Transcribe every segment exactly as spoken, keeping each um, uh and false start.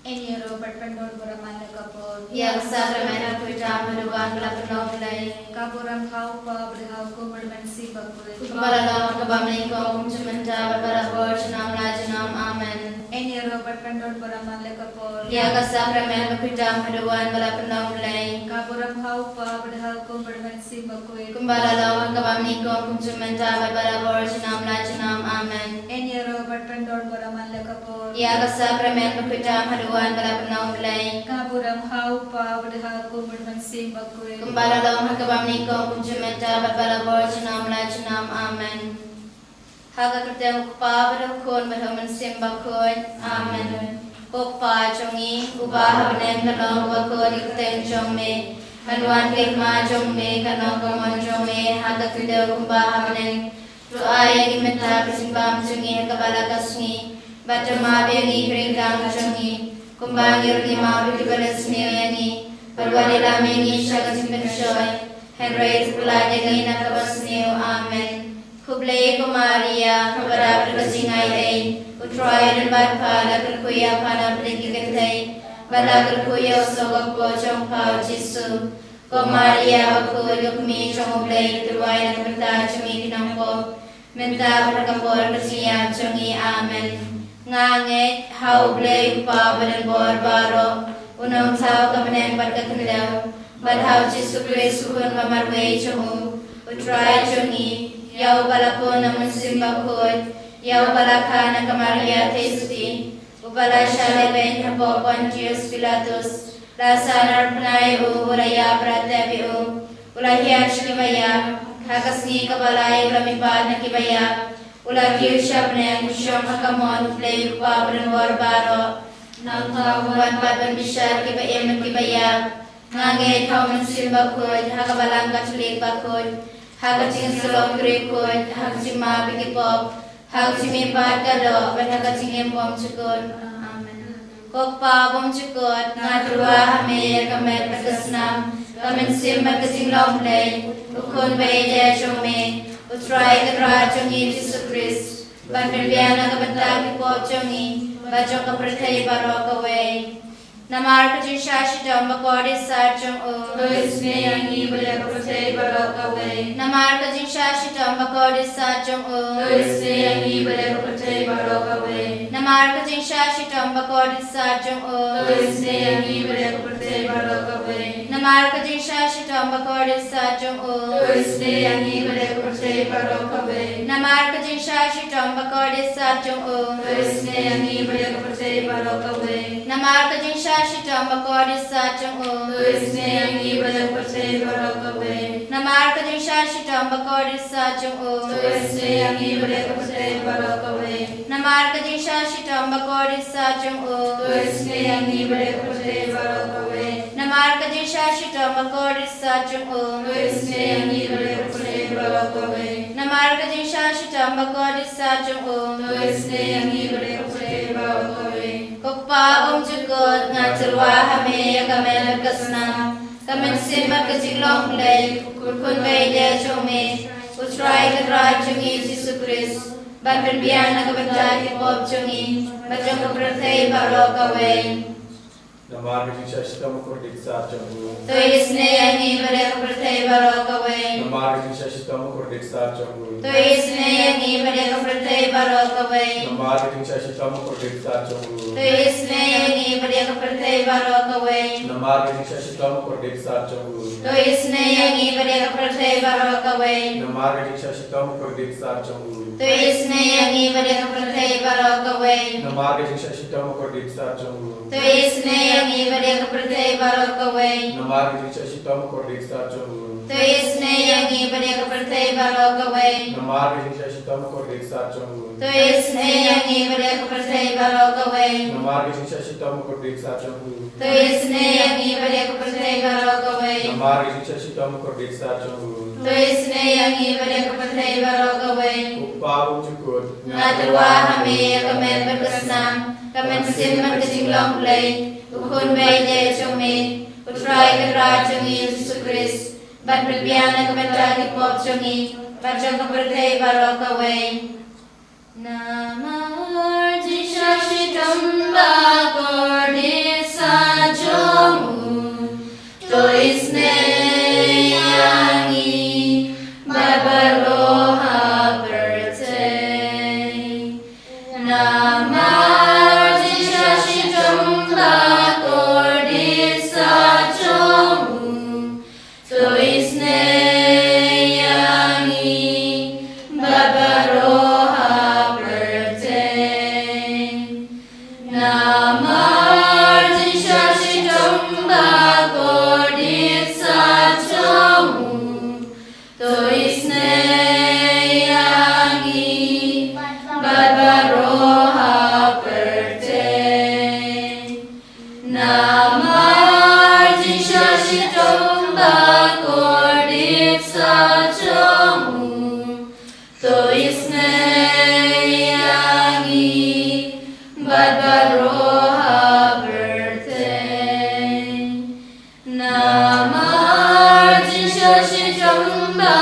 Yn ïaroh bad pyndonkam ïa ka por. Ïa ka sakramen ka pyndonkam haduh ba la pynlong Blei. Ka burom ha u Kpa bad ha u Khun bad ha u Mynsiem Bakhuid. Kumba la long ha kaba nyngkong, kumjuh mynta bad barabor junom la junom. Amen. Yn ïaroh bad pyndonkam ïa ka por. Ïa ka sakramen ka pyndonkam haduh ba la pynlong Blei. Ka burom ha u Kpa bad ha u Khun bad ha u Mynsiem Bakhuid. Kumba la long ha kaba nyngkong, kumjuh mynta bad barabor junom la junom. Amen. Yn ïaroh bad pyndonkam ïa ka por. Ïa ka sakramen ka pyndonkam haduh ba la pynlong Blei. Ka burom ha u Kpa bad ha u Khun bad ha u Mynsiem Bakhuid. Kumba la long ha kaba nyngkong, kumjuh mynta bad barabor junom la junom. Amen. Ha ka kyrteng u Kpa bad u Khun bad ha u Mynsiem Bakhuid. Amen. Ko Kpa jong ngi uba ha bneng, ka long bakhuid ka kyrteng jong me. Kan wan ka hima jong me, kan long ka mon jong me ha ka khyndew kumba ha bneng. To ai ïa ngi mynta ka jingbam jong ngi ha kaba la ka sngi. Bad to map ïa ngi ki ryngkang jong ngi, kumba ngi ruh ngi map ïa kiba leh sniew ïa ngi. Bad wat ïalam ïa ngi sha ka jingpynshoi, hynrei to pyllait ïa ngi na kaba sniew. Amen. Khublei ko Maria, kaba dap da ka jingaiei, u Trai u don bad pha. La kyrkhu ïa pha na pdeng ki kynthei, bad la kyrkhu ïa u soh ka kpoh jong pha u Jisu. Ko Maria bakhuid, ko Kmie jong u Blei, to duwai na ka bynta jong ngi ki nongpop, mynta bad ha ka por ka jingïap jong ngi. Amen. Nga ngeit ha u Blei u Kpa badonbor baroh, u nongthaw ka bneng bad ka khyndew, bad ha u Jisu Khrist u Khun ba marwei jong u, u Trai jong ngi, ïa uba la pun na u Mynsiem Bakhuid, ïa uba la kha na ka Maria Theisotti, uba la shah lehbeiñ hapoh Pontius Pilatus, la sahnarphna ïa u, u la ïap, la tep ïa u, u la hiar sha kiba ïap, ha ka sngi kaba lai u la mihpat na kiba ïap, u la kiew sha bneng, u shong ha ka mon u Blei u Kpa badonbor baroh. Nangta un wan pat ban bishar kiba im bad kiba ïap. Nga ngeit ha u Mynsiem Bakhuid, ha ka Balang Katholik bakhuid, ha ka jingïasyllok ki riewkhuid, ha ka jingmap ïa ki pop, ha ka jingmihpat ka doh, bad ha ka jingim bymjukut. Amen. Ko Kpa bymjukut, nga tyrwa ha me ïa ka met bad ka snam, ka mynsiem bad ka jinglong Blei, u Khun ba ïeit jong me, u Trai Kynrad jong ngi Jisu Khrist, ban pynbiang na ka bynta ki pop jong ngi bad jong ka pyrthei baroh kawei. Namar ka jingshah shitom bakordit sat jong u, to isynei ïa ngi bad ïa ka pyrthei baroh kawei. Namar ka jingshah shitom bakordit sat jong u, to isynei ïa ngi bad ïa ka pyrthei baroh kawei. Namar ka jingshah shitom bakordit sat jong u, to isynei ïa ngi bad ïa ka pyrthei baroh kawei. Namar ka jingshah shitom bakordit sat jong u, to isynei ïa ngi bad ïa ka pyrthei baroh kawei. Namar ka jingshah shitom bakordit sat jong u, to isynei ïa ngi bad ïa ka pyrthei baroh kawei. Namar ka jingshah shitom bakordit sat jong u, to isynei ïa ngi bad ïa ka pyrthei baroh kawei. Namar ka jingshah shitom bakordit sat jong u, to isynei ïa ngi bad ïa ka pyrthei baroh kawei. Namar ka jingshah shitom bakordit sat jong u, to isynei ïa ngi bad ïa ka pyrthei baroh kawei. Namar ka jingshah shitom bakordit sat jong u, to isynei ïa ngi bad ïa ka pyrthei baroh kawei. Namar ka jingshah shitom bakordit sat jong u, to isynei ïa ngi bad ïa ka pyrthei baroh kawei. Ko Kpa bymjukut, nga tyrwa ha me ïa ka met bad ka snam, ka mynsiem bad ka jinglong Blei, u Khun ba ïeit jong me, u Trai Kynrad jong ngi Jisu Khrist, ban pynbiang na ka bynta ki pop jong ngi bad jong ka pyrthei baroh kawei. Namar ka jingshah shitom bakordit sat jong u, to isynei ïa ngi bad ïa ka pyrthei baroh kawei. Namar ka jingshah shitom bakordit sat jong u, to isynei ïa ngi bad ïa ka pyrthei baroh kawei. Namar ka jingshah shitom bakordit sat jong u, to isynei ïa ngi bad ïa ka pyrthei baroh kawei. Namar ka jingshah shitom bakordit sat jong u, to isynei ïa ngi bad ïa ka pyrthei baroh kawei. Namar ka jingshah shitom bakordit sat jong u, to isynei ïa ngi bad ïa ka pyrthei baroh kawei. Namar ka jingshah shitom bakordit sat jong u, to isynei ïa ngi bad ïa ka pyrthei baroh kawei. Namar ka jingshah shitom bakordit sat jong u, to isynei ïa ngi bad ïa ka pyrthei baroh kawei. Namar ka jingshah shitom bakordit sat jong u, to isynei ïa ngi bad ïa ka pyrthei baroh kawei. Namar ka jingshah shitom bakordit sat jong u, to isynei ïa ngi bad ïa ka pyrthei baroh kawei. Namar ka jingshah shitom bakordit sat jong u, to isynei ïa ngi bad ïa ka pyrthei baroh kawei. Ko Kpa bymjukut, nga tyrwa ha me ïa ka met bad ka snam, ka mynsiem bad ka jinglong Blei, u Khun ba ïeit jong me, u Trai Kynrad jong ngi Jisu Khrist, ban pynbiang na ka bynta ki pop jong ngi bad jong ka pyrthei baroh kawei. Namar jingshah shitom Namar jingshah shitom ba kordit sah jong u, to isynei ïa ngi bad baroh ha pyrthei. Namar jingshah shitom ba kordit sah jong u, to isynei ïa ngi bad baroh ha pyrthei. Namar jingshah shitom ba kordit sah jong u, to isynei ïa ngi bad baroh ha pyrthei. Namar jingshah shitom ba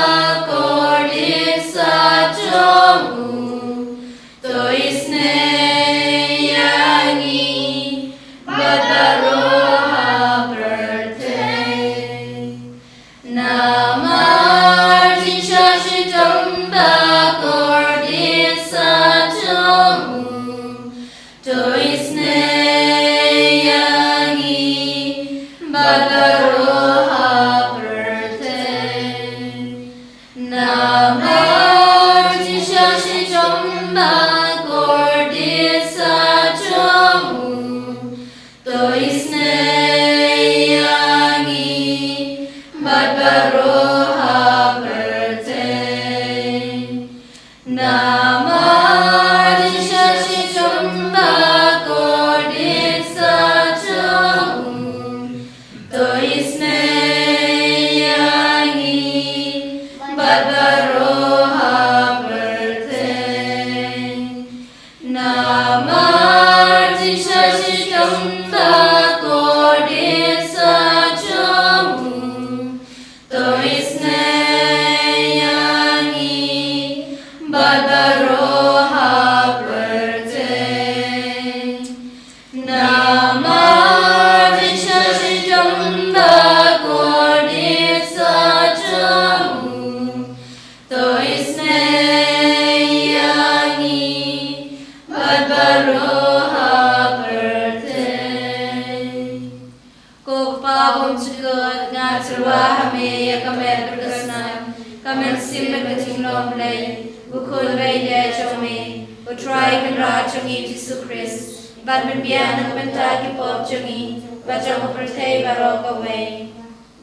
kordit sah jong u, to isynei ïa ngi bad baroh ha pyrthei. Namar jingshah shitom ba kordit sah jong u, to isynei ïa ngi bad baroh ha pyrthei. Namar jingshah shitom ba kordit sah jong u, to isynei ïa ngi bad baroh ha pyrthei. Namar jingshah shitom ba kordit sah jong u, to isynei ïa ngi bad baroh ha pyrthei. Namar jingshah shitom ba kordit sah jong u, to isynei ïa ngi bad baroh ha pyrthei. Namar jingshah shitom ba kordit sah jong u, to isynei ïa ngi bad baroh ha pyrthei. Ko Kpa bymjukut, nga tyrwa ha me ïa ka met bad ka snam, ka mynsiem bad ka jinglong Blei, U Khun ba ïeit jong me, U Trai Kynrad jong ngi Jisu Khrist, ban pynbiang na ka bynta ki pop jong ngi bad jong ka pyrthei baroh kawei.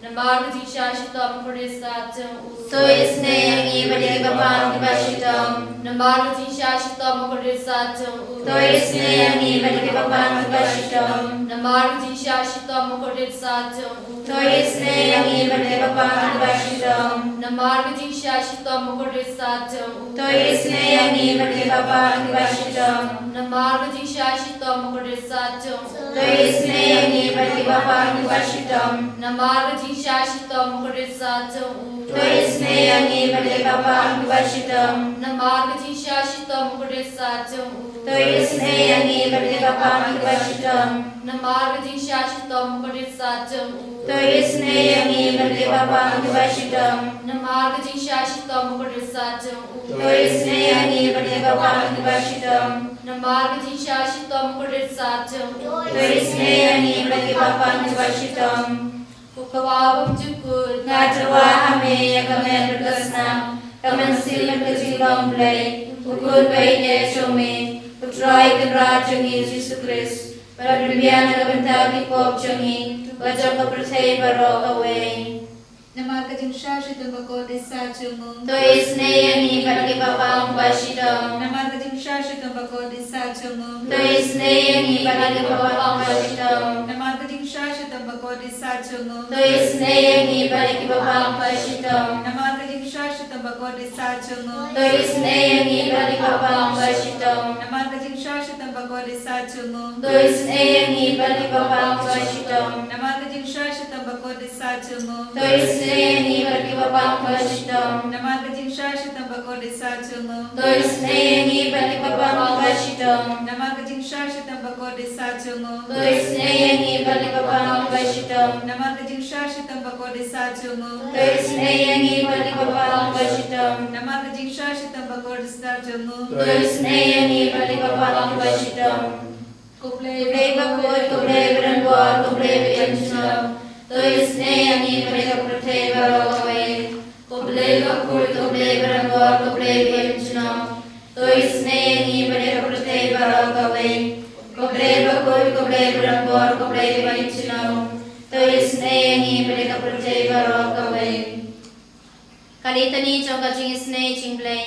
Namar ka jingshah shitom kordit sah jong u, to isynei ïa ngi bad ïa kiba pang kiba shitom. Namar ka jingshah shitom kordit sah jong u, to isynei ïa ngi bad ïa kiba pang kiba shitom. Namar ka jingshah shitom kordit sah jong u, to isynei ïa ngi bad ïa kiba pang kiba shitom. Namar ka jingshah shitom kordit sah jong u, to isynei ïa ngi bad ïa kiba pang kiba shitom. Namar ka jingshah shitom kordit sah jong u, to isynei ïa ngi bad ïa kiba pang kiba shitom. Namar ka jingshah shitom kordit sah jong u, to isynei ïa ngi bad ïa kiba pang kiba shitom. Namar ka jingshah shitom kordit sah jong u, to isynei ïa ngi bad ïa kiba pang kiba shitom. Namar ka jingshah shitom kordit sah jong u, to isynei ïa ngi bad ïa kiba pang kiba shitom. Namar ka jingshah shitom kordit sah jong u, to isynei ïa ngi bad ïa kiba pang kiba shitom. Namar ka jingshah shitom kordit sah jong u, to isynei ïa ngi bad ïa kiba pang kiba shitom. Ko Kpa bymjukut, nga tyrwa ha me ïa ka met bad ka snam, ka mynsiem bad ka jinglong Blei, U Khun ba ïeit jong me, U Trai Kynrad jong ngi Jisu Khrist, ban pynbiang na ka bynta ki pop jong ngi bad jong ka pyrthei baroh kawei. Namar ka jingshah shitom ba kordit sah jong u, to isynei ïa ngi bad ïa kiba pang kiba shitom. Namar ka jingshah shitom ba kordit sah jong u, to isynei ïa ngi bad ïa kiba pang kiba shitom. Namar ka jingshah shitom ba kordit sah jong u, to isynei ïa ngi bad ïa kiba pang kiba shitom. Namar ka jingshah shitom ba kordit sah jong u, to isynei ïa ngi bad ïa kiba pang kiba shitom. Namar ka jingshah shitom ba kordit sah jong u, to isynei ïa ngi bad ïa kiba pang kiba shitom. Namar ka jingshah shitom ba kordit sah jong u, to isynei ïa ngi bad ïa kiba pang kiba shitom. Namar ka jingshah shitom ba kordit sah jong u, to isynei ïa ngi bad ïa kiba pang kiba shitom. Namar ka jingshah shitom ba kordit sah jong u, to isynei ïa ngi bad ïa kiba pang kiba shitom. Namar ka jingshah Sha shitom ba kordit sha jong u. To isynei ïa ngi bad ïa ki paidbah ba shitom. Namar ka jingsha shitom ba kordit sha jong u. To isynei ïa ngi bad ïa ki paidbah ba shitom. Ko Blei bakhuid, ko Blei badonbor, ko Blei baïaid junom. To isynei ïa ngi bad ïa ka pyrthei baroh kawei. Ko Blei bakhuid, ko Blei badonbor, ko Blei baïaid junom. To isynei ïa ngi bad ïa ka pyrthei baroh kawei. Ko Blei bakhuid, ko Blei badonbor, ko Blei baïaid junom. To isynei ïa ngi bad ïa ka pyrthei baroh kawei. Ka litani jong ka jingisynei jong u Blei.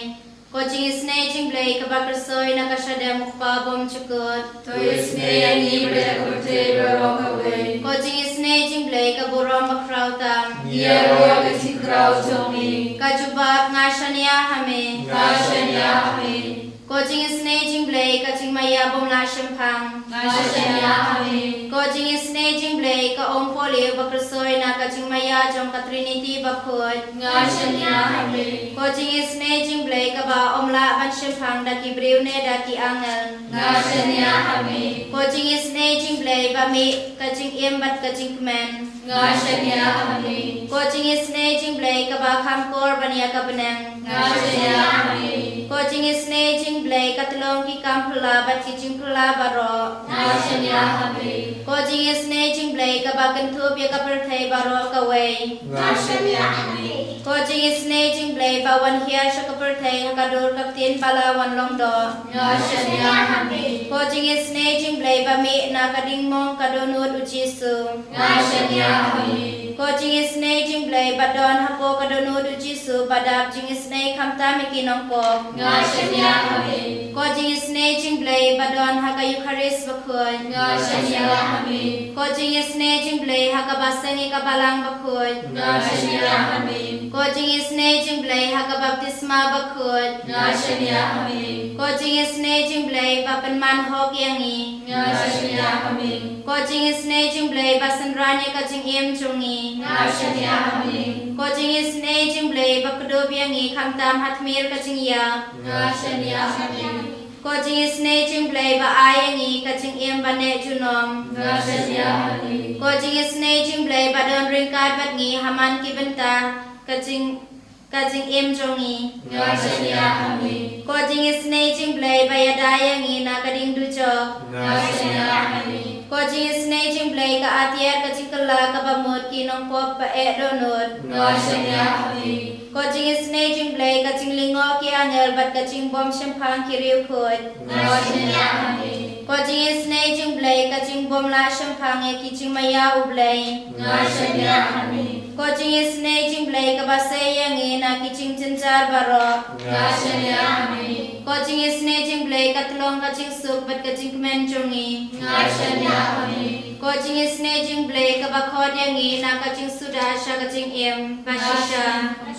Ko jingisynei jong u Blei kaba khuslai na ka shadem u Kpa bymjukut. To isynei ïa ngi bad ïa ka pyrthei baroh kawei. Ko jingisynei jong u Blei ka burom bakhraw tam. Ïaroh ïa ka jingkhraw jong ngi. Ka jubab, nga shaniah ha me. Nga shaniah ha me. Ko jingisynei jong u Blei ka jingmaïa bymlah shemphang. Nga shaniah ha me. Ko jingisynei jong u Blei ka um polio ba khuslai na ka jingmaïa jong ka Trinity bakhuid. Nga shaniah ha me. Ko jingisynei jong u Blei kaba ym lah ban shemphang da ki briew ne da ki angel. Nga shaniah ha me. Ko jingisynei jong u Blei ba mih ka jingim bad ka jingkmen. Nga shaniah ha me. Ko jingisynei jong u Blei kaba kham kor ban ïa ka bneng. Nga shaniah ha me. Ko jingisynei jong u Blei ka tyllong ki kam phylla bad ki jingphylla baroh. Nga shaniah ha me. Ko jingisynei jong u Blei kaba kynthup ïa ka pyrthei baroh kawei. Nga shaniah ha me. Ko jingisynei jong u Blei ba wan hiar sha ka pyrthei ha ka dur ka ktien ba la wan long doh. Nga shaniah ha me. Ko jingisynei jong u Blei ba mih na ka diengmong ka dohnud u Jisu. Nga shaniah ha me. Ko jingisynei jong u Blei ba don hapoh ka dohnud u Jisu ba dap jingisynei khamtam ïa ki nongpop. Nga shaniah ha me. Ko jingisynei jong u Blei ba don ha ka Eukharist bakhuid. Nga shaniah ha me. Ko jingisynei jong u Blei ha kaba seng ïa ka balang bakhuid. Nga shaniah ha me. Ko jingisynei jong u Blei ha ka baptisma bakhuid. Nga shaniah ha me. Ko jingisynei jong u Blei ba pynman hok ïa ngi. Nga shaniah ha me. Ko jingisynei jong u Blei ba synran ïa ka jingim jong ngi. Nga shaniah ha me. Ko jingisynei jong u Blei ba kdup ïa ngi khamtam ha tmier ka jingïap. Nga shaniah ha me. Ko jingisynei jong u Blei ba ai ïa ngi ka jingim ba neh junom. Nga shaniah ha me. Ko jingisynei jong u Blei ba don ryngkat bad ngi ha man ki bynta ka jing ka jingim jong ngi. Nga shaniah ha me. Ko jingisynei jong u Blei ba ïada ïa ngi na ka diengdujok. Nga shaniah ha me. Ko jingisynei jong u Blei ka atiar ka jingkylla kaba mut ki nongpop ba eh dohnud. Nga shaniah ha me. Ko jingisynei jong u Blei ka jinglyngngoh ki angel bad ka jingbymshemphang ki riewkhuid. Nga shaniah ha me. Ko jingisynei jong u Blei ka jingbymlah shemphang ïa ki jingmaïa u Blei. Nga shaniah ha me. Ko jingisynei jong u Blei kaba sei ïa ngi na ki jingjynjar baroh. Nga shaniah ha me. Ko jingisynei jong u Blei ka tyllong ka jingsuk bad ka jingkmen jong ngi. Nga shaniah ha me. Ko jingisynei jong u Blei kaba khot ïa ngi na ka jingsuda sha ka jingim bashisha.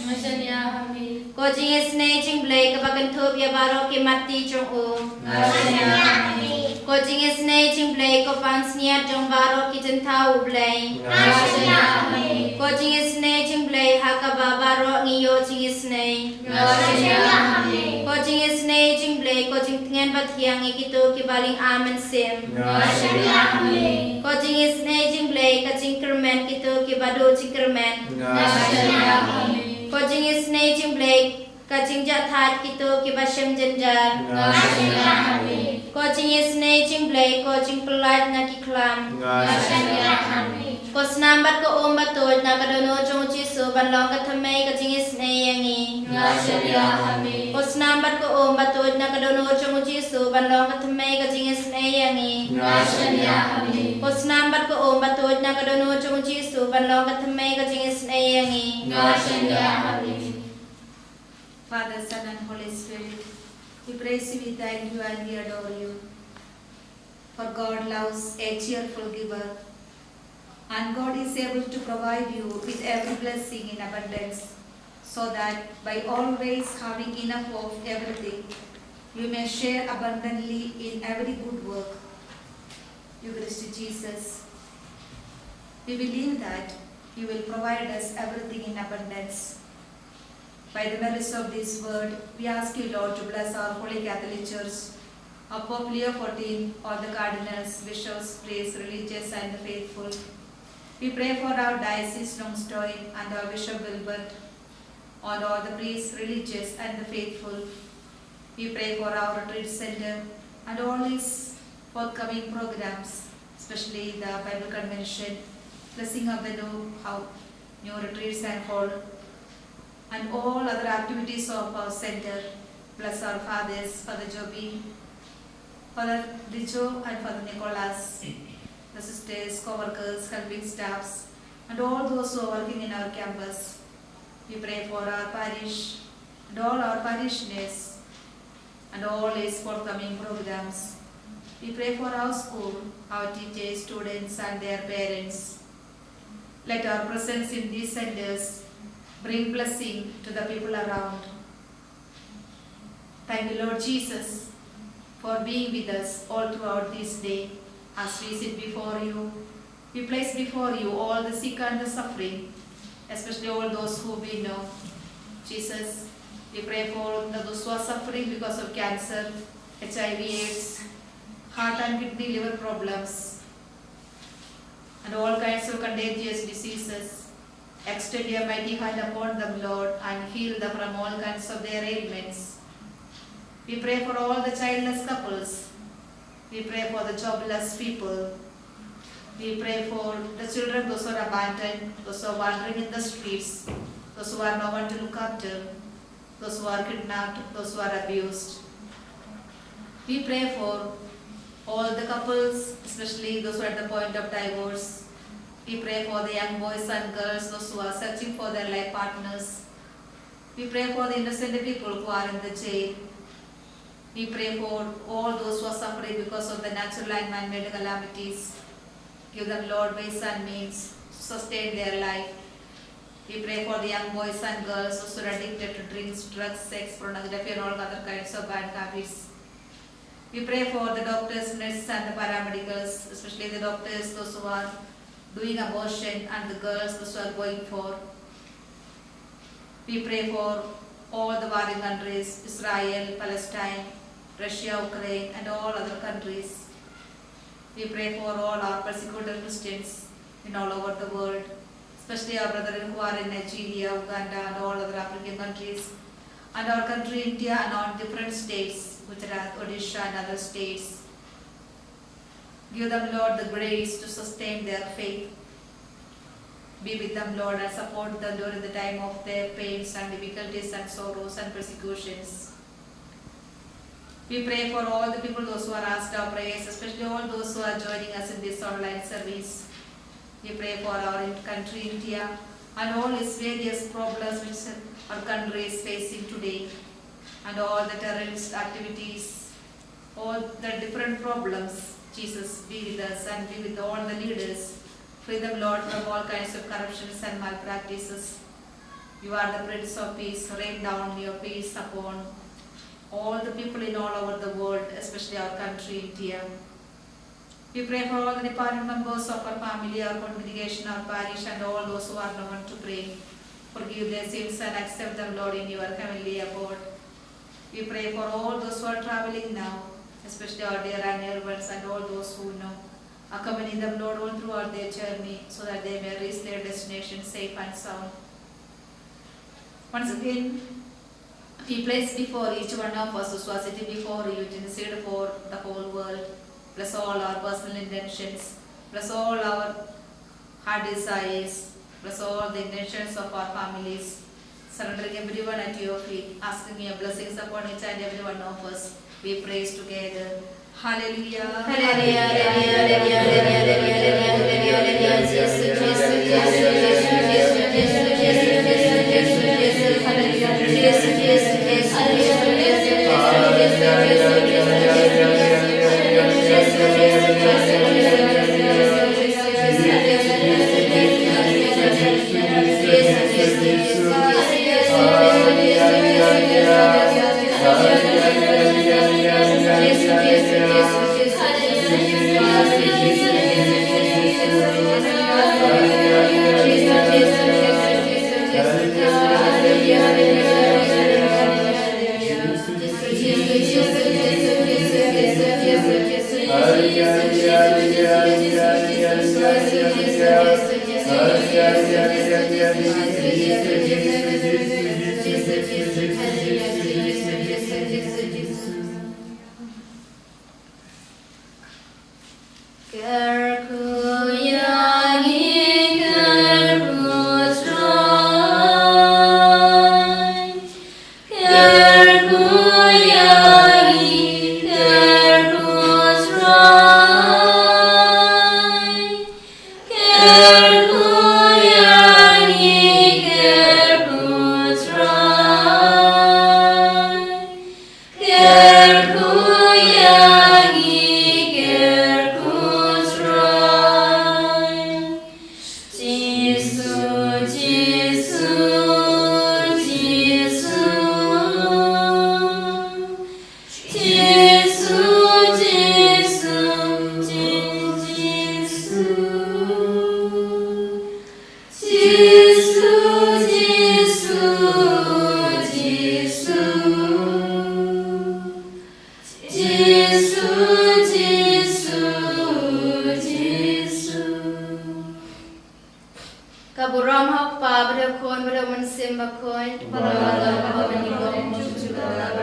Nga shaniah ha me. Ko jingisynei jong u Blei kaba kynthup ïa baroh ki matti jong u. Nga shaniah ha me. Ko jingisynei jong u Blei ko pansngiat jong baroh ki jynthaw u Blei. Nga shaniah ha me. Ko jingisynei jong u Blei ha kaba baroh ngi ïoh jingisynei. Nga shaniah ha me. Ko jingisynei jong u Blei ko jingtngen bathiang ïa kito kiba lyngkha mynsiem. Nga shaniah ha me. Ko jingisynei jong u Blei ka jingkyrmen kito kiba duh jingkyrmen. Nga shaniah ha me. Ko jingisynei jong u Blei ka jingjahthait kito kiba shem jynjar. Nga shaniah ha me. Ko jingisynei jong u Blei ko jingpyllait na ki khlam. Nga shaniah ha me. Ko snam bad ko um ba tuid na ka dohnud jong u Jisu ban long ka thymmei ka jingisynei ïa ngi. Nga shaniah ha me. Ko snam bad ko um ba tuid na ka dohnud jong u Jisu ban long ka thymmei ka jingisynei ïa ngi. Nga shaniah ha me. Ko snam bad ko um ba tuid na ka dohnud jong u Jisu ban long ka thymmei ka jingisynei ïa ngi. Nga shaniah ha me. Father, Son, and Holy Spirit, we praise you, we thank you, and we adore you. For God loves a cheerful giver, and God is able to provide you with every blessing in abundance, so that by always having enough of everything, you may share abundantly in every good work. Eucharistic Jesus, we believe that you will provide us everything in abundance. By the merits of this word, we ask you, Lord, to bless our Holy Catholic Church, our Pope Leo fourteen, all the cardinals, bishops, priests, religious, and the faithful. We pray for our Diocese Nongstoin and our Bishop Wilbert, and all the priests, religious, and the faithful. We pray for our retreat center and all its forthcoming programs, especially the Bible Convention, blessing of the new, how, new retreat center hall, and all other activities of our center. Bless our fathers, Father Joby, Father Dijo, and Father Nicholas, the sisters, co-workers, helping staffs, and all those who are working in our campus. We pray for our parish and all our parishioners and all its forthcoming programs. We pray for our school, our teachers, students, and their parents. Let our presence in these centers bring blessing to the people around. Thank you, Lord Jesus, for being with us all throughout this day. As we sit before you, we place before you all the sick and the suffering, especially all those who we know. Jesus, we pray for those who are suffering because of cancer, H I V, AIDS, heart and kidney, liver problems, and all kinds of contagious diseases. Extend your mighty hand upon them, Lord, and heal them from all kinds of their ailments. We pray for all the childless couples. We pray for the jobless people. We pray for the children, those who are abandoned, those who are wandering in the streets, those who have no one to look after, those who are kidnapped, those who are abused. We pray for all the couples, especially those who are at the point of divorce. We pray for the young boys and girls, those who are searching for their life partners. We pray for the innocent people who are in the jail. We pray for all those who are suffering because of the natural and man-made calamities. Give them, Lord, ways and means to sustain their life. We pray for the young boys and girls who are addicted to drinks, drugs, sex, pornography, and all other kinds of bad habits. We pray for the doctors, nurses, and the paramedicals, especially the doctors, those who are doing abortion, and the girls, those who are going for. We pray for all the warring countries, Israel, Palestine, Russia, Ukraine, and all other countries. We pray for all our persecuted Christians in all over the world, especially our brethren who are in Nigeria, Uganda, and all other African countries, and our country India, and our different states, Gujarat, Odisha, and other states. Give them, Lord, the grace to sustain their faith. Be with them, Lord, and support them during the time of their pains and difficulties and sorrows and persecutions. We pray for all the people, those who are asked our prayers, especially all those who are joining us in this online service. We pray for our in-, country India and all its various problems which our country is facing today, and all the terrorist activities, all the different problems. Jesus, be with us and be with all the leaders. Free them, Lord, from all kinds of corruptions and malpractices. You are the Prince of Peace. Rain down your peace upon all the people in all over the world, especially our country, India. We pray for all the departed members of our family, our congregation, our parish, and all those who are known to pray. Forgive their sins and accept them, Lord, in your heavenly abode. We pray for all those who are traveling now, especially our dear and near ones and all those who know. Accompany them, Lord, all throughout their journey, so that they may reach their destination safe and sound. Once again, we place before each one of us who are sitting before you to intercede for the whole world. Bless all our personal intentions. Bless all our heart desires. Bless all the intentions of our families. Surrendering everyone at your feet, asking your blessings upon each and every one of us. We praise together. Hallelujah. Hallelujah. Kyrkhu ïa ngi, kyrkhu Trai. Kyrkhu ïa ngi, kyrkhu Trai. Kyrkhu ïa ngi, kyrkhu Trai. Kyrkhu ïa ngi, kyrkhu Trai. Jisu, Jisu, Jisu. Jisu, Jisu, Jisu. Jisu, Jisu, Jisu. Jisu, Jisu, Jisu. Ka burom ha u Kpa bad ha u Khun bad ha u Mynsiem Bakhuid. Bad ha u Kpa bad ha u Khun bad ha u Mynsiem Bakhuid.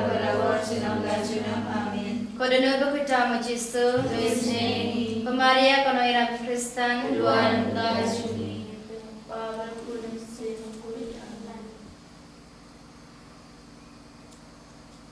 Amen. Ko dohnud bakhuid tam u Jisu. Khuid ïa ngi. Ko Maria ko nongïarap khristan. Duwai namar ngi.